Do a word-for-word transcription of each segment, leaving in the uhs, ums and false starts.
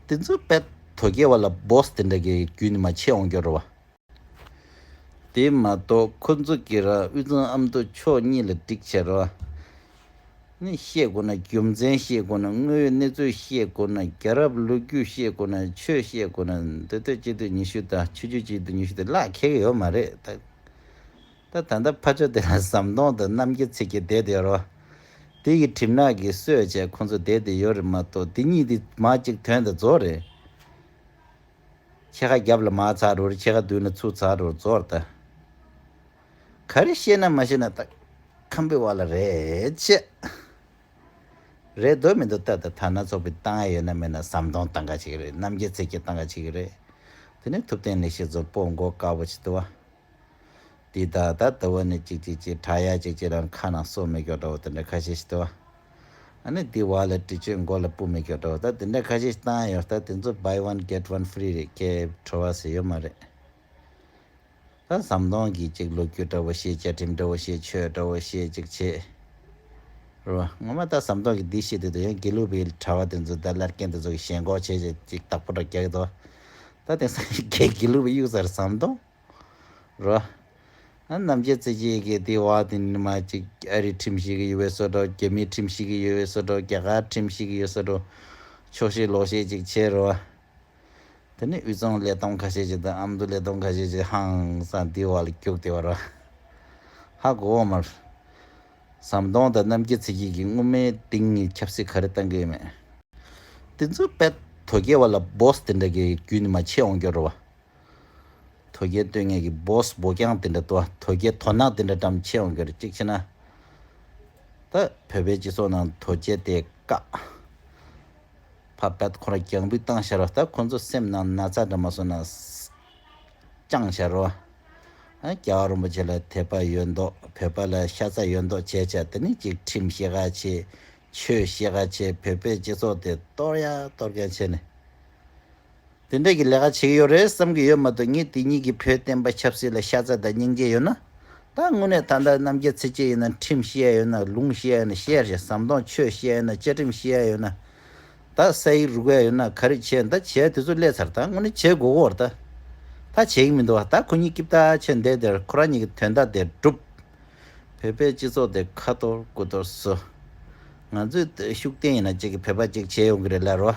དེ་ཚོ་དཔེ་དོ་གལ་བ་ལ་བོ་སི་དེ་འདྲ་གི་རྒྱུད་ནས་མར་ཆད་འོང་གི་རེད་བ། དེ་མ་གཏོགས་ཁོ་ཚོ་གི་ར་དབུས་གཙང་ཨ་མདོ་ཕྱོགས་གཉིས་ལ་བསྒྲིགས་བྱས་རེད་བ། ནི་བཤད་དགོས་ན་རྒྱུ་མཚན་བཤད་དགོས་ན་དངོས་ཡོད་གནས་ཚུལ་བཤད་དགོས་ན་རྒྱལ་རབས་ལོ་རྒྱུས་བཤད་དགོས་ན་ཆོས་བཤད་དགོས་ན་འདི་ལྟར་གཅིག་སྡུད་ཉི་ཤུ་དང་ཆོས་བརྒྱུད་གཅིག་སྡུད་ཉི་ཤུ་དེ་ལག་ཁེལ་གི་ཡོད་མ་རེད་ད། ད་ད་ལྟ་ཕ་ཆོས་དེ་ལ་ཟམ་གདོང་དང་རྣམ་རྒྱལ་ཚེ་རྒྱལ་བསྡད་དེ་ཡོད་རེད་བ། དེ་གི་གྲིབ་ནག་གིས་གསོད་བྱས་ཁོང་ཚོ་བསྡད་དེ་ཡོད་རེད་མ་གཏོགས་དེ་གཉིས་དེ་མ་གཅིག་དོན་དང་རྫོགས་རེད། ཕྱེད་ཀ་རྒྱབ་ལ་མར་ཚར་རོ། ཕྱེད་ཀ་མདུན་ལ་ཚུར་ཚར་རོ་རྫོགས་རེད་ད། ག་རེ་བཤད་ན་མ་བཤད་ན་ད་ཁམས་པའི་བ་ལ་རེད་ཅེ། རེད་འདུག་མི་འདུག་ད་ད་ཐ་ན་ཚོགས་པའི་བཏང་ཡ་ཡོད་ན་མེད་ན་ཟམ་གདོང་བཏང་ག་ཅིག་རེད། རྣམ་རྒྱལ་ཚེ་རྒྱལ་བཏང་ག་ཅིག་རེད། དེ་ནས་ཐུབ་བསྟན་ལེགས་བཤད་ཚོ་སྤོ་མགོ་དཀར་པོ་ཅིག་འདུག་བ། འདི་ད་ད་ད་བ་ནི་ཅིག་ཅིག་ཅིག་དྲ་ཡ་ཅིག་ཅིག་རང་ཁ་ནང་སོ་མེད་སྐྱོ་འདྲ་བོ་དེ་འདྲ་ཁ་ཤས་ཤིག་འདུག་བ། ཨ་ནི་འདི་བ་ལ་དྲི་ཆུའི་མགོ་ལ་སྤུ་མེད་སྐྱོ་འདྲ་བོ་ད་དེ་འདྲ་ཁ་ཤས་ཤིག་བཏང་ཡ་ཡོད། ད་དེ་ཚོ་buy one get one free་རེད། ཁྱེད་བྲོ་བ་ཟེར་ཡོད་མ་རེད། ད་ཟམ་གདོང་གིས་ཅིག་ལོ་རྒྱུས་འདྲ་བོ་བཤད། བཅའ་ཁྲིམས་འདྲ་བོ་བཤད། ཆོས་འདྲ་བོ་བཤད་ཅིག་བྱེད། རོ། ངོ་མ་ད་ཟམ་གདོང་གིས་འདི་བཤད་དུས་ད་ཡང་དགེ་ལུགས་པའི་གྲྭ་བ་དེ་ཚོ་ད་བླ་རྒན་དེ་ཚོ་གིས་ཞེན་ཁོག་བྱས་བྱས་ཅིག་བདག་པོ་འདྲ་རྒྱག་གི་འདུག་ད་དེང་སང་དགེ་དགེ་ལུགས་པའི་གཡུག་ཟེར་ཟམ་གདོང་། རོ། ཨ་རྣམ་རྒྱལ་ཚེ་རྒྱལ་གྱིས་དེ་བ་དེ་ནི་མ་ཅིག་ཨ་རིའི་ཁྲིམས་ཤིག་གི་ཡོད་པའི་བཟོ་འདྲ། རྒྱ་མིའི་ཁྲིམས་ཤིག་གི་ཡོད་པའི་བཟོ་འདྲ། རྒྱ་གར་ཁྲིམས་ཤིག་གི་ཡོད་བཟོ་འདྲ། ཆོག་ཤེས་ལོག་ཤེས་ཅིག་བྱས་རོ། དེ་ནས་དབུས་གཙང་ལས་བསྡོམས་ཁ་ཤས་ཅིག་དང་ཨ་མདོ་ལས་བསྡོམས་ཁ་ཤས་ཅིག་ཧང་སང་དེ་བ་ལ་རྒྱུགས་དེ་བ་ར། ཧ་གོ་བ་མར། ཟམ་གདོང་དང་རྣམ་རྒྱལ་ཚེ་རྒྱལ་གྱིས་སྔོན་མའི་དེང་གི་ཆབ་སྲིད་ག་རེ་བཏང་གི་ཡོད་མེད། དེ་ཚོ་དཔེ་དོ་གལ་བ་ལ་བོ་སི་དེ་འདྲ་གི་རྒྱུད་ནས་མར་ཆད་འོང་གི་རེད་བ། དོ་གལ་སྟོན་མཁན་གྱི་བོ་སི་བོ་རྐྱང་དེ་འདྲ་དོ། དོ་གལ་དོ་སྣང་དེ་འདྲ་འགྲམ་ཆད་འོང་གི་རེད། གཅིག་བྱས་ན། ད་བོད་པའི་སྤྱི་ཚོགས་ནང་དོ་གལ་དེ་བཀག་ཕ་བད་ཁོ་ར་རྒྱང་འབུད་བཏང་བཞག་རོ། ད་ཁོ་ཚོ་སེམས་ནང་ན་ཚ་འདྲ་མ་སོང་ན་བཅངས་བཞག་རོ། ཨ་རྒྱལ་བ་རིན་པོ་ཆེ་ལ་དད་པ་ཡོད་མདོག་བོད་པ་ལ་ཤ་ཚ་ཡོད་མདོག་བྱས་བྱས་དེ་ནི་ཅིག་ཁྲིམས་བཤད་ག་བྱེད། ཆོས་བཤད་ག་བྱེད། བོད་པའི་སྤྱི་ཚོགས་དེ་གཏོར་ཡ་གཏོར་རྐྱང་བྱས་ནས། དེ་འདྲ་གི་ལས་ཀ་བྱེད་ཀྱི་ཡོད་རེད་བསམ་གྱི་ཡོད་མ་གཏོགས་ངས་དེ་གཉིས་ཀྱིས་བོད་བསྟན་པ་ཆབ་སྲིད་ལ་ཤ་ཚ་དང་སྙིང་རྗེ་ཡོད་ན། ད་དངོས་གནས་ད་ལྟ་རྣམ་རྒྱལ་ཚེ་རྒྱལ་ཡིན་ན་ཁྲིམས་བཤད་ཡ་ཡོད་ན། ལུང་བཤད་ཡ་ཡོད་ན་བཤད་རེད། ཟམ་གདོང་ཆོས་བཤད་ཡ་ཡོད་ན། བཅའ་ཁྲིམས་བཤད་ཡ་ཡོད་ན། ད་ས་ཡིག་རུག་ཡ་ཡོད་ན་ག་རེ་བྱས་ད་བྱས་དེ་ཚོ་སླེབས་ཚར། ད་དངོས་གནས་བྱེད་དགོས་ཀྱི་ཡོད་རེད། ད་ད་བྱེད་ཀྱི་མི་འདུག་བ། ད་ཁོ་གཉིས་ཀིབ་ཏ་ཆེན་བསྡད་དེར་ཁོ་རང་གཉིས་ཀྱི་དོན་དག་དེ་སྒྲུབ། བོད་པའི་སྤྱི་ཚོགས་དེ་ཁ་གཏོར་སྐུ་གཏོར་བཟོ། ང་ཚོས་ཤུགས་ལྡན་ཡིན་ན་གཅིག་གི་བོད་པ་གཅིག་བྱེད་ཡོང་གི་རེད་ལབ་རོ།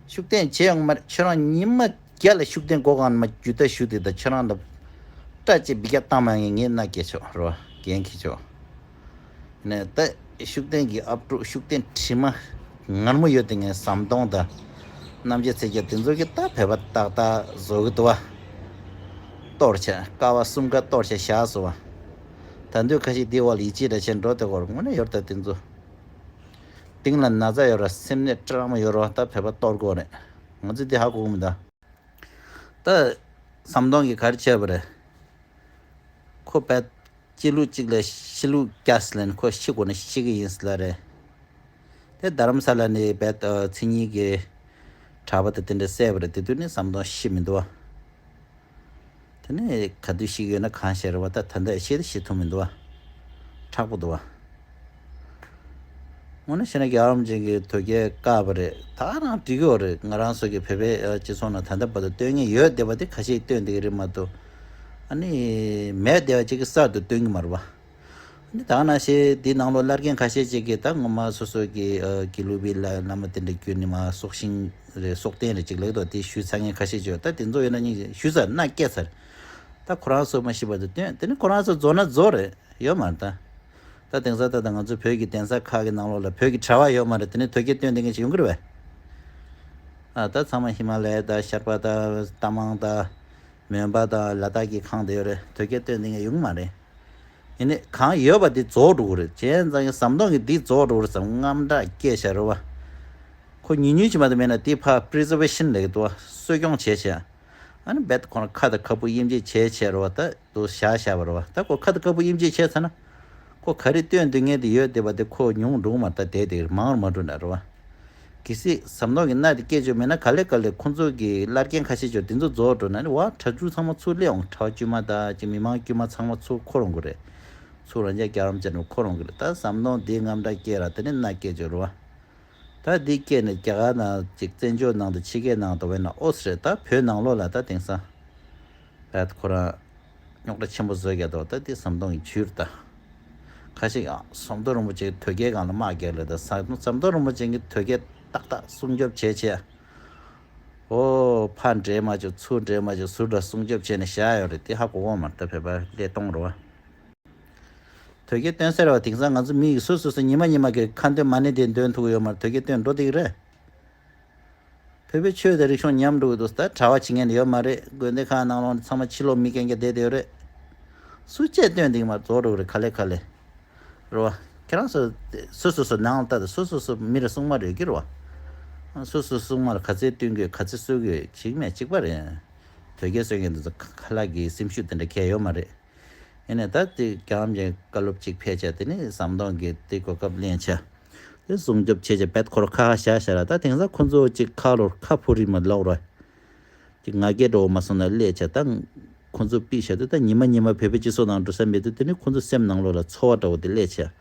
ཤུགས་ལྡན་བྱེད་ཡོང་གི་མ་རེད། ཁྱོད་རང་ཉི་མ་བརྒྱ་ལ་ཤུགས་ལྡན་སྒོ་གང་ནས་མ་རྒྱུ་ད་ཞུ་དེ་ད་ཁྱོད་རང་ལ་སྐྲ་གཅིག་འབི་རྒྱ་བཏང་མ་ངེས་ངས་མནའ་སྐྱེལ་ཆོག་རོ། འགན་འཁྱེར་ཆོག་ནས་ད་ཤུགས་ལྡན་གྱི་ཨབ་ཕྲུག་ཤུགས་ལྡན་དྲི་མ་ངར་མོ་ཡོད་དེ་ངས་ཟམ་གདོང་དང་རྣམ་རྒྱལ་ཚེ་རྒྱལ་དེ་ཚོ་གི་ད་བོད་པ་ཏག་ཏག་བཟོ་གི་འདུག་བ། གཏོར་བྱས་ཀ་བ་གསུམ་ཀ་གཏོར་བྱས་བཞག་སོང་བ། ད་འདོད་ཁ་ཤས་འདི་འོག་ལ་ཡིད་ཆེས་འདྲ་བྱས་འགྲོ་དེ་སྐོར་དངོས་གནས་ཡོད་རེད། ད་དེ་ཚོ་གཏིང་ལ་ན་ཚ་ཡོད་ར་སེམས་ནད་སྐྲག་མོ་ཡོད་ར་ད་བོད་པ་གཏོར་དགོས་རེད། ང་ཚོས་འདི་ཧ་གོ་གི་མི་འདུག་ད་ཟམ་གདོང་གིས་ག་རེ་བྱས་པ་རེད། ཁོ་བད་སྤྱི་ལུགས་གཅིག་ལ་ཤི་ལུགས་རྒྱག་ཟེར་ལབ་ནས་ཁོ་ཤི་དགོས་ན་ཤི་གི་ཡིན་ཟེར་ལབ་རེད། དེ་རྡ་རམ་ས་ལ་ནས་བད་མཚན་ཉིད་ཀྱི་གྲྭ་པ་དེ་དེ་འདྲ་བསད་པ་རེད། དེ་དུས་ནས་ཟམ་གདོང་ཤི་མི་འདུག་བ། དེ་ནས་ག་དུས་ཤི་གི་ཡོད་ན་གང་ཤེས་རེད་བ། ད་ད་ལྟ་ཤི་ཤི་ཐུབ་མི་འདུག་བ། མཁྲེགས་པོ་འདུག་བ། དངོས་གནས་བཤད་ན་རྒྱལ་བ་རིན་པོ་ཆེ་གིས་དོལ་རྒྱལ་བཀག་པ་རེད། ད་རང་འགྲིག་གི་ཡོད་རེད། ང་རང་ཚོ་གི་བོད་པའི་ཨ་སྤྱི་ཚོགས་ནང་ད་ལྟ་བར་དུ་སྟོན་མཁན་ཡོད་བསྡད་པ་དེ་ཁ་ཤས་སྟོན་བསྡད་ཀྱི་རེད་མ་གཏོགས། ཨ་ནི་མེད་བསྡད་པ་ཅིག་གིས་གསར་དུ་སྟོན་གྱི་མ་རེད་བ། ཨ་ནི་ད་ག་ནང་བཞིན་འདི་ནང་ལོགས་བླ་རྒན་ཁ་ཤས་ཅིག་གིས་ད་ངོ་མ་སོ་སོ་གི་ཨ་དགེ་ལུགས་པའི་བླ་བླ་མ་དེ་འདྲ་བརྒྱུད་ནས་མར་སྲོག་ཤིང་རེད་སྲོག་རྟེན་རེད་ཅིག་ལབ་འདུག་དེ་ཞུས་ཚར་མཁན་ཁ་ཤས་ཅིག་ཡོད། ད་དེ་ཚོ་ཡོད་ན་སྙིང་རྗེ་ཞུས་ཚར་མནའ་སྐྱེལ་ཚར། ད་ཁོ་རང་ཚོ་མ་ཤི་བར་དུ་སྟོན། དེ་ནི་ཁོ་རང་ཚོ་རྫོགས་ན་རྫོགས་རེད། ཡོད་མ་རེད་ད། ད་དེང་སང་ད་ད་ང་ཚོ་བོད་ཀྱི་གདན་ས་ཁག་གི་ནང་ལོགས་ལ་བོད་ཀྱི་གྲྭ་པ་ཡོད་མ་རེད། དེ་ནི་དོལ་རྒྱལ་སྟོན་བསྡད་མཁན་ཅིག་ཡོང་གི་རེད་པས། ཨ་ད་ཚང་མ་ཧི་མ་ལ་ཡ་ད་ཤར་པ་ད་རྟ་མང་ད་མོན་པ་ད་ལ་དྭགས་ཀྱི་ཁང་དེ་ཡོད་རེད། དོལ་རྒྱལ་སྟོན་བསྡད་མཁན་ཡོང་གི་མ་རེད། ཡིན་ནའི་གང་ཡོད་པ་དེ་རྫོགས་འགྲོ་གི་རེད། བྱས་ཙང་ཡང་ཟམ་གདོང་གིས་འདི་རྫོགས་འགྲོ་གི་རེད་བསམ་དངངས་སྐྲག་སྐྱེས་བཞག་རེད་བ། ཁོ་ཉུང་ཉུང་ཅིག་མ་གཏོགས་མེད་ན་དེ་ཕར་པི་རི་ཟར་ཝེ་ཤན་ལབ་ཀྱི་འདུག་བ། གསོ་སྐྱོང་བྱས་བྱས། ཨ་ནི་རྦད་ཁོ་རང་ཁ་དང་ཁ་སྤུ་དབྱེ་འབྱེད་བྱས་བྱས་རེད་བ། ད་དུ་བཞག་བཞག་པ་རེད་བ། ད་ཁོ་ཁ་དང་ཁ་སྤུ་དབྱེ་འབྱེད་བྱས་ཚར་ན། ཁོ་ག་རེ་སྟོན་སྡོད་མཁན་དེ་ཡོད་བསྡད་པ་དེ་ཁོ་ཉུང་འགྲོ་གི་མ་རེད། ད་དེ་དེ་མང་རུ་མ་འགྲོ་ན་རེད་བ། གལ་སྲིད་ཟམ་གདོང་གི་མནའ་དེ་སྐྱེལ་ཆོག་མེད་ན་ག་ལེ་ག་ལེ་ཁོ་ཚོ་གི་བླ་རྒན་ཁ་ཤས་ཆོག་དེ་ཚོ་རྫོགས་འགྲོ་ན་ནི་བ་གྲྭ་ཆུང་ཚང་མ་ཚུར་སླེབས་འོང་། གྲྭ་པ་དཀྱུས་མ་དང་ཅིག་མི་མང་དཀྱུས་མ་ཚང་མ་ཚུར་འཁོར་འོང་གི་རེད། ཚུར་རང་ཅག་རྒྱལ་བ་རིན་པོ་ཆེ་འཁོར་འོང་གི་རེད། ད་ཟམ་གདོང་དེ་དངངས་སྐྲག་སྐྱེས་ར་དེ་ནི་མནའ་སྐྱེལ་ཆོག་རེད་བ། ད་འདི་སྐད་ནི་རྒྱ་གར་ནང་ཅིག་བཙན་བྱོལ་ནང་དུ་ཕྱི་རྒྱལ་ནང་དུ་བས་ན་ཨོ་སི་རེད། ད་བོད་ནང་ལོགས་ལ་ད་དེང་སང་བས་ཁོ་རང་རྙོག་དྲ་ཆེན་པོ་བཟོས་ཀྱ་དོ། ད་འདི་ཟམ་གདོང་གི་ཇུས་རེད་ད། ཁ་ཤས་ཀྱང་ཟམ་གདོང་རིན་པོ་ཆེ་དོལ་རྒྱལ་སྒང་ལ་དམག་རྒྱག་ལེ་ད། ཟམ་ཟམ་གདོང་རིན་པོ་ཆེ་གི་དོལ་རྒྱལ་ཏག་ཏག་སྲུང་སྐྱོབ་བྱས་བྱས། ཨོ་ཕར་འདྲེ་མ་བཅུག་ཚུར་འདྲེ་མ་བཅུག་ཟུར་ལ་སྲུང་སྐྱོབ་བྱས་ནས་བཞག་ཡོད་རེད། དེ་ཧ་གོ་གོ་མ་རེད། ད་བོད་པ་ཀླད་སྟོང་རེད་བ། དོལ་རྒྱལ་སྟོན་ཟེར་བ་དེང་སང་ང་ཚོ་མི་ཡིས་སོ་སོ་སོ་ཉི་མ་ཉི་མ་གི་ཁ་འདོན་མ་ཎི་དེ་འདོན་ཐུབ་ཡོད་མ་རེད། དོལ་རྒྱལ་སྟོན་འགྲོ་བསྡད་ཀྱི་རེད། བོད་པའི་ཆོས་དང་རིག་གཞུང་ཉམས་འགྲོ་གི་འདུག། ད་གྲྭ་བ་བྱེད་མཁན་ཡོད་མ་རེད། དགོན་སྡེ་ཁག་ནང་ལོགས་ནས་ཚང་མ་ཕྱི་ལོགས་མི་རྒན་རྒྱ་བསྡད་བསྡད་ཡོད་རེད། སུ་གཅིག་སྟོན་བསྡད་ཀྱི་མ་རེད། རྫོགས་འགྲོ་གི་རེད། ག་ལེ་ག་ལེ་རེད་བ། ཁྱེད་རང་ཚོ་སོ་སོ་སོ་ནང་ལ་ལྟ་དང་། སོ་སོ་སོ་མི་རེ་སྲུང་མ་རེད་ཀྱི་རེད་བ། སོ་སོ་སྲུང་མ་ལ་ག་ཚད་སྟོན་དགོས་ག་ཚད་གསོད་དགོས་གཅིག་མེད་གཅིག་པ་རེད། དོལ་རྒྱལ་གསོད་མཁན་དེ་ཚོ་ཁ་ལག་གི་སེམས་ཤུགས་དེ་འདྲ་གང་ཡང་ཡོད་མ་རེད། ཡིན་ནའི་ད་དེ་རྒྱ་གར་གྱི་བཀའ་སློབ་ཅིག་ཕེབས་བྱས། དེ་ནས་ཟམ་གདོང་གིས་དེ་གོ་སྐབས་ལེན་བྱས། དེ་སྲུང་སྐྱོབ་བྱས་བྱས་བས་ཁོ་རང་ཁ་ཁ་བཞག་བཞག་ར། ད་དེང་སང་ཁོ་ཚོ་ཅིག་ཁ་ལོར་ཁ་ཕུ་རི་མ་ལོག་ར། ཅིག་ང་རྒྱལ་འདྲ་བོ་མ་སོང་ན་སླེབས་བྱས། ད་ཁོ་ཚོ་ཕུད་བཞག་དུས་ད་ཉི་མ་ཉི་མ་བོད་པའི་སྤྱི་ཚོགས་ནང་འགྲོ་ས་མེད་དུས། དེ་ནི་ཁོ་ཚོ་སེམས་ནང་ལོགས་ལ་ཚོར་བ་འདྲ་བོ་དེ་སླེབས་བྱས།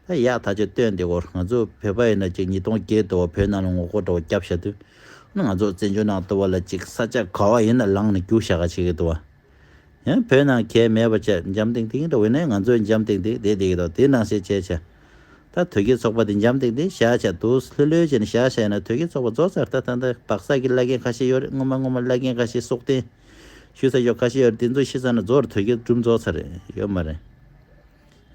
ད་ཡག་ཐག་ཆོད་སྟོན་བསྡད་ཀྱི་ཡོད་རེད། ང་ཚོ་བོད་པ་ཡིན་ན་ཅིག་ཉིས་སྟོང་བརྒྱད་དུ་བོད་ནང་ལ་ངོ་རྒོལ་འདྲ་བོ་བརྒྱབ་བཞག་དུས། ང་ཚོ་བཙན་བྱོལ་ནང་དུ་བ་ལ་ཅིག་ས་ཆ་ག་བ་ཡིན་ན་ལངས་ནས་རྒྱུགས་བཞག་ག་བྱེད་ཀྱི་འདུག་བ། ཡང་བོད་ནང་གལ་མེད་པ་བྱས་འཇམ་ཐིང་ཐིང་འདྲ་བོ་ཡིན་ན་ང་ཚོ་འཇམ་ཐིང་ཐིང་བསྡད་བསྡད་ཀྱི་འདུག། དེ་ནང་བཞིན་བྱས་བྱས། ད་དོལ་རྒྱལ་ཚོགས་པ་དེ་འཇམ་ཐིང་ཐིང་བཞག་བྱས་འདུག། ལྷོད་ལྷོད་བྱས་ནས་བཞག་བཞག་ཡིན་ན་དོལ་རྒྱལ་ཚོགས་པ་རྫོགས་ཚར། ད་ད་ད་བག་ས་གི་བླ་རྒན་ཁ་ཤས་ཡོད་རེད། སྔོན་མ་སྔོན་མ་བླ་རྒན་ཁ་ཤས་སྲོག་ལྡན་ཞུས་ས་ཡོད་ཁ་ཤས་ཡོད་རེད། དེ་ཚོ་ཤི་ཚར་ན་རྫོགས་རེད། དོལ་རྒྱལ་གྲུབ་རྫོགས་ཚར་རེད། ཡོད་མ་རེད།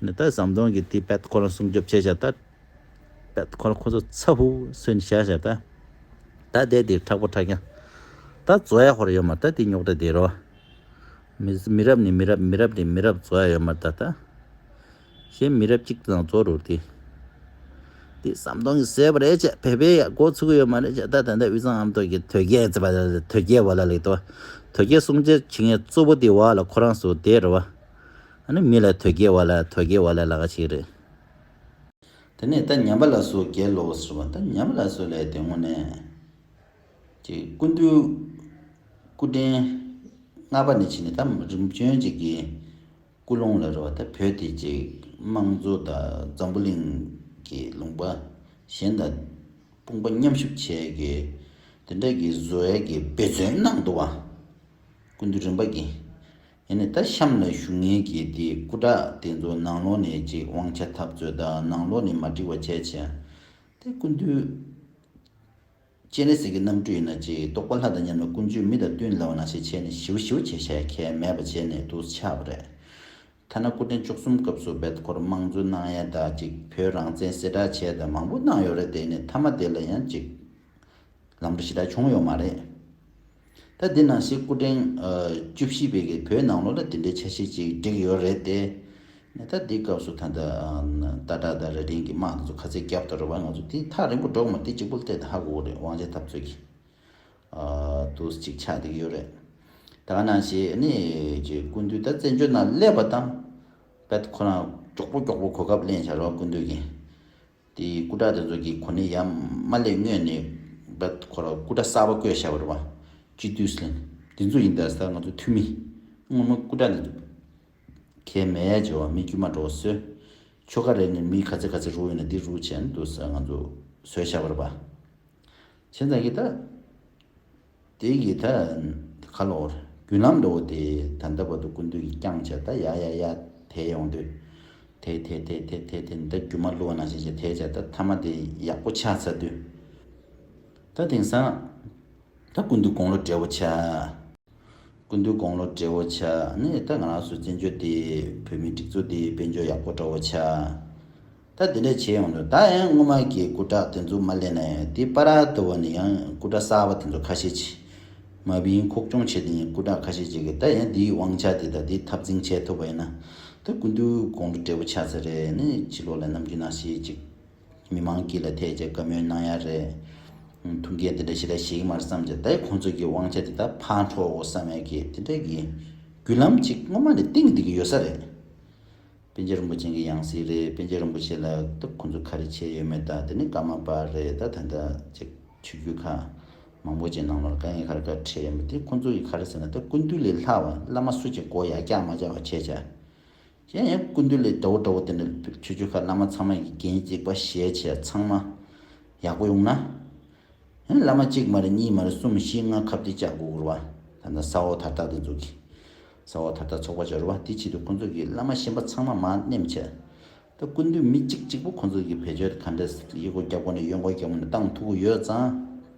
ནི་ད་ཟམ་གདོང་གིས་དེ་བས་ཁོ་རང་སྲུང་སྐྱོབ་བྱས་བཞག། ད་བས་ཁོ་རང་ཁོ་ཚོ་ཚ་ཧུ་སོན་བཞག་བཞག། ད་ད་དེ་དེ་མཁྲེགས་པོ་མཁྲེགས་ཀྱང་། ད་རྫོགས་ཡ་ཧོར་ཡོད་མ་རེད། ད་དེ་རྙོག་དྲ་དེ་རོ། མི་མི་རབས་ནས་མི་རབས་མི་རབས་ནས་མི་རབས་རྫོགས་ཡ་ཡོད་མ་རེད། ད་ད་གཞན་མི་རབས་གཅིག་དང་རྫོགས་རུ་དེ། དེ་ཟམ་གདོང་གིས་བཟོས་པ་རེད་ཅེས་བོད་པའི་ཡ་མགོ་ཚུགས་ཀྱི་ཡོད་མ་རེད་ཅེས། ད་ད་ད་དབུས་གཙང་ཨ་མདོ་གི་དོལ་རྒྱལ་ཟེར་བ་ལ་དོལ་རྒྱལ་བ་ལ་ལེགས་དོ། དོལ་རྒྱལ་སྲུང་སྐྱོབ་བྱེད་མཁན་གཙོ་བོ་དེ་བ་ལ་ཁོ་རང་ཚོ་དེ་རེད་བ། ཨ་ནི་མི་ལ་དོལ་རྒྱལ་བ་ལ་དོལ་རྒྱལ་བ་ལ་ལ་ག་ཅིག་རེད། དེ་ནས་ད་ཉམས་པ་ལ་སོགས་རྒྱལ་ལོ་ཟེར་བ། ད་ཉམས་པ་ལ་སོགས་ལས་དེ་དངོས་གནས་ཀྱི་སྐུ་མདུན་སྐུ་ཕྲེང་ལྔ་པ་ནས་ཕྱིན་ནས་ད་རིམ་བྱོན་ཅིག་གི་སྐུ་ལུང་ལ་རེད་བ། ད་བོད་དེ་ཅིག་དམངས་གཙོ་དང་འཛམ་བུ་གླིང་གི་ལུང་པ་གཞན་དང་དཔུང་པ་མཉམ་གཤིབ་བྱས་ཀྱི་དེ་འདྲ་གི་བཟོ་ཡས་ཀྱི་འབད་བརྩོན་གནང་འདུག་བ། སྐུ་མདུན་རིམ་པ་གི། ཡིན་ནའི་ད་གཤམ་ལ་བཞུགས་མཁན་གྱི་དེ་སྐུ་དྲག་དེ་ཚོ་ནང་ལོགས་ནས་ཅིག་དབང་ཆ་འཐབ་རྩོད་དང་ནང་ལོགས་ནས་མ་འགྲིག་པ་བྱས་བྱས། དེ་སྐུ་མདུན་སྤྱན་རས་གཟིགས་ཀྱི་རྣམ་སྤྲུལ་ཡིན་ན་ཅིག་རྟོགས་པ་ལྷ་དང་མཉམ་ལ་ཀུན་སྤྱོད་མི་དང་བསྟུན་ལབ་ནང་བཞིན་བྱས་ནས་ཞིབ་ཞིབ་བྱས་བྱས་ཁྱད་མེད་པ་བྱས་ནས་འདུག་ཆགས་པ་རེད། ཐ་ན་སྐུ་ཕྲེང་བཅུ་གསུམ་སྐབས་སུ་བེད་ཁོར་དམངས་གཙོ་གནང་ཡ་དང་ཅིག་བོད་རང་བཙན་གསལ་བསྒྲགས་བྱས་དང་མང་པོ་གནང་ཡོད་རེད། དེ་ནས་མཐའ་མ་དེ་ལ་ཡང་ཅིག་ལམ་འགྲོ་ཞེ་དྲག་བྱུང་ཡོད་མ་རེད། ད་འདི་ནང་བཞིན་སྐུ་ཕྲེང་ཨ་བཅུ་བཞི་པའི་གི་བོད་ནང་ལོགས་ལ་དེ་འདྲའི་འཆར་གཞི་ཅིག་བསྒྲིགས་ཡོད་རེད་དེ། ནས་ད་འདི་སྐབས་སུ་ད་ལྟ་ཨ་སྟག་བྲག་དང་རྭ་སྒྲེང་གི་དམག་དེ་ཚོ་ག་ཚད་བརྒྱབ་ཐུབ་རེད་བ། ང་ཚོ་དེ་ཐག་རིང་པོ་འགྲོ་གི་མ་རེད། དེ་གཅིག་པུ་ལ་བལྟས་ཏེ་ཧ་གོ་གི་རེད། དབང་ཆ་འཐབ་རྩོད་ཀྱི་ཨ་འདུག་ཅིག་ཆགས་བསྡད་ཀྱི་ཡོད་རེད། ད་ག་ནང་བཞིན་ནི་ཅིག་སྐུ་མདུན་ད་བཙན་བྱོལ་ནང་སླེབས་པ་དང་བེད་ཁོ་རང་མགྱོགས་པོ་མགྱོགས་པོ་གོ་སྐབས་ལེན་བྱ་རོགས་སྐུ་མདུན་གྱིས། དེ་སྐུ་དྲག་དེ་ཚོ་གིས་གོ་གནས་ཡར་མ་སླེབས་སྔོན་ནས་བ་ཁོ་ར་སྐུ་དྲག་གསར་པ་བསྐོས་བཞག་པ་རེད་བ། སྤྱི་འཐུས་ལྷན་དེ་ཚོ་ཡིན་ད་ས་ང་ཚོ་འཐུས་མི་སྔོན་མ་སྐུ་དྲག་དེ་ཚོ་གལ་མེད་བྱས་བ་མི་དཀྱུས་མ་འགྲོ་བཟོས། ཆོལ་ཁ་རེ་ནས་མི་ག་ཚད་ག་ཚད་རུ་ཡོད་ན་དེ་རུ་བྱས་ནས་འདུག་ས་ང་ཚོ་བཟོས་བཞག་པ་རེད་བ། བྱས་ཙང་གི་ད། དེ་གི་ད་ཁ་ལོ་བརྒྱུད་ལམ་འདྲ་བོ་དེ་ད་ལྟ་བར་དུ་སྐུ་མདུན་གྱིས་བསྐྱངས་བྱས་ད་ཡ་ཡ་ཡ་དེད་ཡོང་དུས། དེ་དེ་དེ་དེ་དེ་དེ་ད་རྒྱུ་མ་བསླུ་བ་ནང་བཞིན་བྱས་དེད་བྱས་ད་མཐའ་མ་དེ་ཡག་པོ་ཆགས་ཚར་དུས། ད་དེང་སང་ད་སྐུ་མདུན་དགུང་ལོ་བགྲེས་པོ་ཆགས། སྐུ་མདུན་དགུང་ལོ་བགྲེས་པོ་ཆགས་ནས་ད་ང་རང་ཚོ་བཙན་བྱོལ་དེ་བོད་མིའི་སྒྲིག་འཛུགས་དེ་དཔལ་འབྱོར་ཡག་པོ་འདྲ་བོ་ཆགས། ད་དེ་འདྲ་བྱས་ཡོང་དུས་ད་ཡང་སྔོན་མ་གི་སྐུ་དྲག་དེ་ཚོ་མ་སླེབས་ན་ཡང་དེ་པ་ར་དུ་བ་ནི་ཡང་སྐུ་དྲག་གསར་པ་དེ་ཚོ་ཁ་ཤས་ཅིག་མ་བིན་ཁོག་སྐྱོང་བྱེད་དེ་ཡིན་སྐུ་དྲག་ཁ་ཤས་ཅིག་གིས་ད་ཡང་དེའི་དབང་ཆ་དེ་དང་དེ་འཐབ་འཛིང་བྱེད་ཐུབ་པ་ཡིན་ན་ད་སྐུ་མདུན་དགུང་ལོ་བགྲེས་པོ་ཆགས་ཚར་རེད། ནི་ཕྱི་ལོགས་ལ་ནམ་རྒྱུན་ནང་བཞིན་ཅིག་མི་མང་དཀྱིལ་ལ་ཐད་ཅིག་བཀའ་མོལ་གནང་ཡ་རེད། ཐུགས་འགན་དེ་འདྲ་ཞིག་ལ་བཞེས་ཀྱི་མ་རེད་བསམ་ཅིག་ད་ཁོང་ཚོ་གི་དབང་ཆ་དེ་ད་ཕར་འཕྲོག་འོ་བསམ་ཡ་གི་དེ་འདྲ་གི་བརྒྱུད་ལམ་ཅིག་སྔོན་མ་ནས་བཏིང་བསྡད་ཀྱི་ཡོད་ས་རེད། པཎ་ཆེན་རིན་པོ་ཆེ་གི་ཡང་སྲིད་རེད། པཎ་ཆེན་རིན་པོ་ཆེ་ལ་ད་ཁོང་ཚོ་ག་རེ་བྱས་ཡོད་མེད་དང་དེ་ནི་ཀརྨ་པ་རེད། ད་ད་ལྟ་ཅིག་ཆོས་བརྒྱུད་ཁག་མང་པོ་ཅིག་ནང་ལོགས་ལ་དཀའ་ངལ་ག་རེ་ག་རེ་འཕྲད་ཡོད་མེད་དེ་ཁོང་ཚོ་གིས་ག་རེ་ཟེར་ན་ད་སྐུ་མདུན་ལས་ལྷག་པ་བླ་མ་སུ་གཅིག་མགོ་ཡར་བཀྱག་མ་བཀྱག་པ་བྱས་བྱས། གཞན་ཡང་སྐུ་མདུན་ལས་འདྲ་བོ་འདྲ་བོ་དེ་འདྲ་ཆོས་བརྒྱུད་ཁག་བླ་མ་ཚང་མ་གི་འགན་གཅིག་པ་བཞེས་བྱས་ཚང་མ་ ཡག་པོ་ཡོང་ན། ཡང་བླ་མ་གཅིག་མ་རེད། གཉིས་མ་རེད། གསུམ་བཞི་ལྔ་ཁ་གཏད་བཅག་དགོས་རེད་བ། ད་ལྟ་ས་འོག་དར་ཐག་དེ་ཚོ་གི། ས་འོག་དར་ཐག་ཚོགས་པ་ཅིག་ཡོད་རེད་བ། དེ་བྱེད་དུས་ཁོང་ཚོ་གི་བླ་མ་གཞན་པ་ཚང་མ་མར་མནན་བྱས། ད་སྐུ་མདུན་མི་གཅིག་གཅིག་པོ་ཁོང་ཚོ་གི་བེད་སྤྱོད་ག་འདྲས་གཡས་སྐོར་རྒྱབ་སྐོར་ནས་གཡོན་སྐོར་རྒྱབ་སྐོར་ནས་བཏང་ཐུབ་ཀྱི་ཡོད་ཙང་།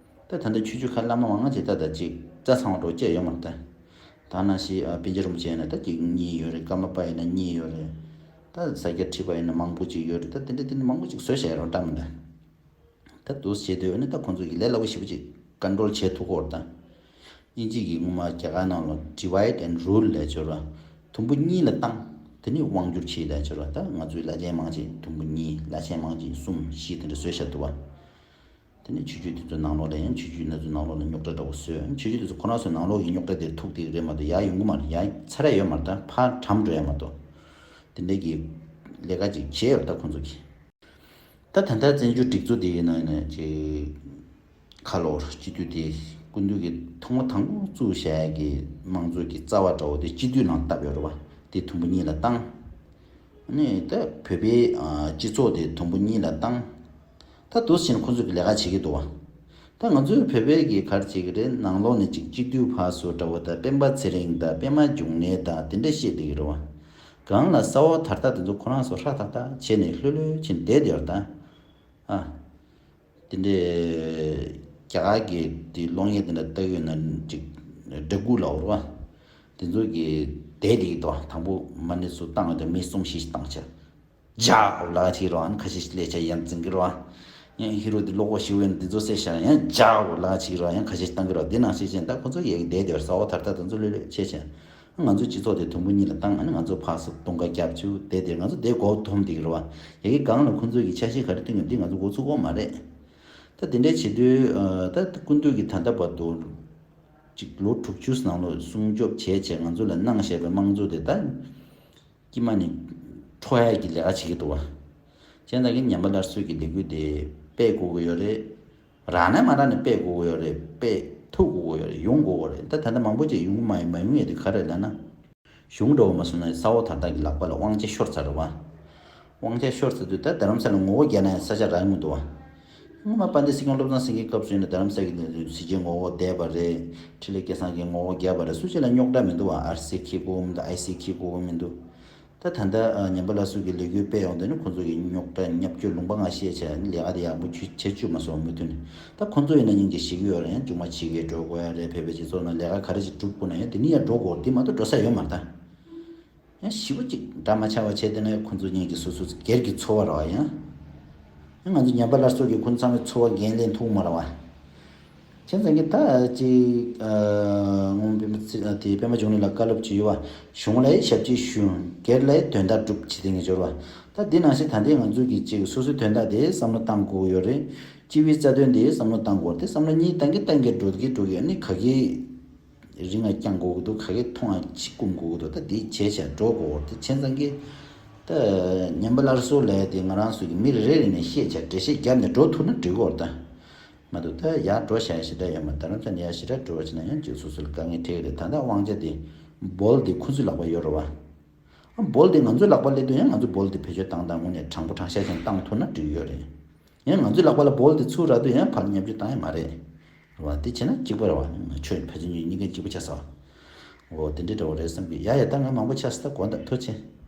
ད་ད་ལྟ་ཆོས་བརྒྱུད་ཁག་བླ་མ་མང་ཆེ་ད་ད་ཅིག་རྩྭ་ཚང་བ་འགྲོ་བཅས་ཡོད་མ་རེད་ད། ད་ནང་བཞིན་ཨ་པཎ་ཆེན་རིན་པོ་ཆེ་ཡིན་ན་ད་ཅིག་གཉིས་ཡོད་རེད། ཀརྨ་པ་ཡིན་ན་གཉིས་ཡོད་རེད། ད་ས་སྐྱ་ཁྲི་པ་ཡིན་ན་མང་པོ་ཅིག་ཡོད་རེད། ད་དེ་འདྲ་དེ་འདྲ་མང་པོ་ཅིག་བཟོས་བཞག་ཡོད་རེད་ད་མི་འདྲ། ད་འདུག་བྱེད་དུས་ནི་ད་ཁོང་ཚོ་གི་ལས་སླ་པོ་ཞེ་པོ་ཅིག་ཀོན་ཊོལ་བྱེད་ཐུབ་ཀྱི་ཡོད་རེད་ད། དབྱིན་ཇི་གི་སྔོན་མ་རྒྱ་གར་ནང་ལ་divide and rule ལབ་ཡོད་རེད། དུམ་བུ་གཉིས་ལ་བཏང་། དེ་ནི་དབང་བསྒྱུར་བྱེད་ལབ་ཡོད་རེད་ད། ང་ཚོའི་བླ་ཆེན་མང་ཆེ་དུམ་བུ་གཉིས། བླ་ཆེན་མང་ཆེ་གསུམ་བཞི་དེ་འདྲ་བཟོས་བཞག་འདུག་བ། དེ་ནས་ཆོས་བརྒྱུད་དེ་ཚོ་ནང་ལོགས་ལ་ཡང་ཆོས་བརྒྱུད་སྣ་ཚོགས་ནང་ལོགས་ལ་རྙོག་དྲ་འདྲ་བོ་བཟོས། ཆོས་བརྒྱུད་དེ་ཚོ་ཁོ་རང་ཚོའི་ནང་ལོགས་ཀྱི་རྙོག་དྲ་དེ་ཐུག་དེ་རེད་མ་གཏོགས་ཡར་ཡོང་གི་མ་རེད། ཡར་ཚར་ཡ་ཡོད་མ་རེད། ད་ཕར་གྲམ་འགྲོ་ཡ་མ་གཏོགས། དེ་འདྲའི་གི་ལས་ཀ་ཅིག་བྱས་ཡོད་ད་ཁོང་ཚོ་གིས། ད་ད་ལྟ་བཙན་བྱོལ་སྒྲིག་འཛུགས་དེ་ཡིན་ན་ཡིན་ན་ཅིག་ཁ་ལོར་སྤྱི་འཐུས་དེ་སྐུ་མདུན་གྱིས་ཐོག་མ་དང་པོ་བཙུགས་བཞག་ཡ་གི་དམངས་གཙོ་གི་རྩ་བ་འདྲ་བོ་དེ་སྤྱི་འཐུས་ནང་བཏབ་ཡོད་རེད་བ། དེ་དུམ་བུ་གཉིས་ལ་བཏང་། ནས་ད་བོད་པའི་ཨ་སྤྱི་ཚོགས་དེ་དུམ་བུ་གཉིས་ལ་བཏང་། ད་འདུག་སེ་བྱས་ནས་ཁོང་ཚོ་གི་ལས་ཀ་བྱེད་ཀྱི་འདུག་བ། ད་ང་ཚོའི་བོད་པའི་གི་ག་རེ་བྱེད་ཀྱི་རེད། ནང་ལོགས་ནས་ཅིག་སྤྱི་འཐུས་ཕར་ཚུར་འདྲ་བོ་དང་། སྤེན་པ་ཚེ་རིང་དང་པད་མ་འབྱུང་གནས་དང་དེ་འདྲ་བཤད་བསྡད་ཀྱི་རེད་བ། གང་ལ་ས་འོག་དར་ཐག་དེ་ཚོ་ཁོ་རང་ཚོ་ཧྲ་ཐག་ཐག་བྱས་ནས་ལྷོད་ལྷོད་བྱས་ནས་བསྡད་བསྡད་ཡོད་རེད་ད། ཨ། དེ་འདྲའི་རྒྱ་གར་གྱི་དེ་གློག་བརྙན་དེ་འདྲ་ལྟ་ཡོད་ན་ཅིག་འདྲ་སྐུ་ལ་འོར་བ། དེ་ཚོ་གི་བསྡད་བསྡད་ཀྱི་འདུག་དང་པོ་མ་ཎི་ཚུར་བཏང་བ་དང་མི་གསུམ་བཞི་ཞིག་བཏང་བྱས། ཇག་ལག་ཅིག་རོ་ཨན་ཁ་ཤས་ཤིག་ལས་བྱ་ཡན་འཛིན་གི་རོ། ཡང་ཧི་རོ་དེ་ལོག་པོ་ཞིག་ཡོད་ན་དེ་ཚོ་བསད་བཞག་ཡང་ཇག་ལག་ཅིག་རོ་ཡང་ཁ་ཤས་ཤིག་བཏང་གི་རོ། དེ་ནང་བཞིན་བྱས་ད་ཁོ་ཚོ་ཡ་གི་བསྡད་བསྡད་ས་འོག་དར་ཐག་དེ་ཚོ་ལྷོད་ལྷོད་བྱས་བྱས། ང་ཚོ་སྤྱི་ཚོགས་དེ་དུམ་བུ་གཉིས་ལ་བཏང་། ཨ་ནི་ང་ཚོ་ཕར་ཚུར་གདོང་ཁ་རྒྱབ་བཅུག་བསྡད་དེ་ང་ཚོ་དེ་མགོ་འཐོམ་བསྡད་ཀྱི་རེད་བ། ཡ་གི་སྒང་ལ་ཁོ་ཚོ་གི་ཆ་ཤས་ག་རེ་བཏོན་ཡོད་འདི་ང་ཚོ་མགོ་ཚུགས་ཀྱི་མ་རེད། ད་དེ་འདྲའི་བྱེད་དུས་ཨ་ད་སྐུ་མདུན་གྱིས་ད་ལྟ་བར་དུ་ཅིག་ལོ་དྲུག་ཅུ་ནང་ལོགས་སྲུང་སྐྱོབ་བྱས་བྱས་ང་ཚོ་ལ་གནང་བཞག་པའི་དམངས་གཙོ་དེ་ད་དཀྱིལ་མ་ནས་འཕྲོག་ཡག་གི་ལས་ཀ་བྱེད་ཀྱི་འདུག་བ། བྱས་ཙང་གི་ཉམས་པ་སླར་གསོ་གི་ལས་འགུལ་དེ་སྤེལ་དགོས་ཀྱི་ཡོད་རེད། རག་ན་མ་རག་ན་སྤེལ་དགོས་ཀྱི་ཡོད་རེད། སྤེལ་ཐུབ་དགོས་ཀྱི་ཡོད་རེད། ཡོང་དགོས་ཀྱི་རེད། ད་ད་ལྟ་མང་པོ་ཅིག་ཡོང་གི་མ་ཡོང་མ་ཡོང་ཡས་དེ་ག་རེ་ལབ་ན། གཞུང་འདྲ་བོ་མ་སོང་ན་ས་འོག་དར་ཐག་གི་ལག་པ་ལ་དབང་ཆ་ཤོར་ཚར་རེད་བ། དབང་ཆ་ཤོར་ཚར་དུས་ད་རྡ་རམ་ས་ལ་ངོ་རྒོལ་རྒྱག་ན་ཡང་ས་ཆ་རག་གི་མི་འདུག་བ། སྔོན་མ་དཔལ་ལྡན་སྲིད་སྐྱོང་བློ་བཟང་སེང་གེའི་སྐབས་སུ་ཡིན་ན་རྡ་རམ་ས་གི་སྲིད་སྤྱིའི་ངོ་རྒོལ་བསྡད་པ་རེད། འཕྲིན་ལས་སྐལ་བཟང་གིས་ངོ་རྒོལ་བརྒྱབ་པ་རེད། སུ་གཅིག་ལ་རྙོག་དྲ་མི་འདུག་བ། ཨར་སི་ཁེ་དགོས་མི་འདུག་ཨའི་སི་ཁེ་དགོས་མི་འདུག་ད་ད་ལྟ་ཉམས་པ་སླར་གསོ་གི་ལས་འགུལ་སྤེལ་ཡོང་དུས་ནི་ཁོང་ཚོ་གི་རྙོག་དྲ་བརྙས་བཅོས་ལུང་པ་ལྔ་བཤད་བྱས་ནི་ལས་ཀ་དེ་ཡག་པོ་བྱེད་བཅུག་མ་སོང་མུ་མཐུད་ནས། ད་ཁོང་ཚོ་ཡིན་ན་སྙིང་རྗེ་ཞེ་གི་ཡོད་རེད། ཡང་མཇུག་མ་ཕྱི་རྒྱལ་འགྲོ་དགོས་ཡ་རེད། བོད་པའི་སྤྱི་ཚོགས་ནང་ལས་ཀ་ག་རེ་ཞིག་སྒྲུབ་དགོས་ན་ཡང་དེ་ནི་ཡང་འགྲོ་དགོས། དེ་མ་གཏོགས་འགྲོ་ས་ཡོད་མ་རེད་ད། ཡང་ཞེ་པོ་ཅིག་འདྲ་མ་ཆགས་པ་བྱས་དེ་ནས་ཁོང་ཚོ་སྙིང་རྗེ་སོ་སོ་སྒེར་གྱི་འཚོ་བ་རེད་བ། ཡང་ཡང་ང་ཚོ་ཉམས་པ་སླར་གསོ་གི་ཁོང་ཚང་མའི་འཚོ་བ་འགན་ལེན་ཐུབ་མ་རེད་བ། བྱས་ཙང་གི་ད་ཅིག་ཨ་སྔོན་པདྨ་ཚེ་ཨ་དེ་པདྨ་འབྱུང་གནས་ལགས་བཀའ་སློབ་ཅིག་ཡོད་བ། གཞུང་ལ་ཡི་ཞབས་ཕྱི་ཞུ། སྒེར་ལ་ཡི་དོན་དག་སྒྲུབ་བྱེད་དེ་ངེས་སྦྱོར་བ། ད་འདི་ནང་བཞིན་ད་ལྟའི་ང་ཚོ་གི་ཅིག་སོ་སོའི་དོན་དག་དེ་བསམ་བློ་བཏང་དགོས་ཡོད་རེད། སྤྱི་པའི་རྩ་དོན་དེ་བསམ་བློ་བཏང་དགོས་རེད། དེ་བསམ་བློ་གཉིས་བཏང་གི་བཏང་གི་འགྲོ་གི་འགྲོ་གི་ཨ་ནི་ག་གི་རིང་ང་བསྐྱང་དགོས་ཀྱི་འདུག་ག་གི་ཐུང་ང་ཅིག་སྐུམ་དགོས་ཀྱི་འདུག་ད་འདི་བྱས་བྱས་འགྲོ་དགོས་རེད། དེ་བྱས་ཙང་གི་ད་ཉམས་པ་སླར་གསོ་ལབ་ཡ་དེ་ང་རང་ཚོ་གི་མི་རེ་རེ་ནས་ཤེས་བྱས་འགྲེལ་བཤད་བརྒྱབ་ནས་འགྲོ་ཐུབ་ན་འགྲིག་གི་རེད་ད། མ་གཏོགས་ད་ཡར་འགྲོ་བྱ་ཡ་ཞེ་དྲག་ཡོད་མ་རེད། རྡ་རམ་ས་ལ་ཡར་ཞེ་དྲག་འགྲོ་བ་བྱས་ན་ཡང་ཅིག་སོ་སོ་ལ་དཀའ་ངལ་འཕྲད་ཀྱི་རེད། ད་ལྟ་དབང་ཆ་དེ་སྦོལ་དེ་ཁོ་ཚོའི་ལག་པ་ཡོད་རེད་བ། ཨ་སྦོལ་དེ་ང་ཚོའི་ལག་པ་སླེབས་དུས་ཡང་ང་ཚོ་སྦོལ་དེ་བེད་སྤྱོད་བཏང་བཏང་ངོ་ནས་དྲང་པོ་དྲང་བཞག་ཅིག་བཏང་ཐུབ་ན་འགྲིག་ཡོད་རེད། ཡང་ང་ཚོའི་ལག་པ་ལ་སྦོལ་དེ་ཚུར་རག་དུས་ཡང་ཕར་བརྙས་བཅོས་བཏང་ཡ་མ་རེད། རེད་བ། དེ་བྱས་ན་གཅིག་པ་རེད་བ། ཆོས་ཕལ་ཆེར་གཉིས་ཀ་གཅིག་པ་ཆགས་སོང་། འོ་དེ་འདྲའི་འདྲ་བོ་རེད་བསམ་གི། ཡ་ཡ་ད་ང་མང་པོ་ཆགས་སོང་། ད་དགོངས་དག་ཐུགས་རྗེ་ཆེ།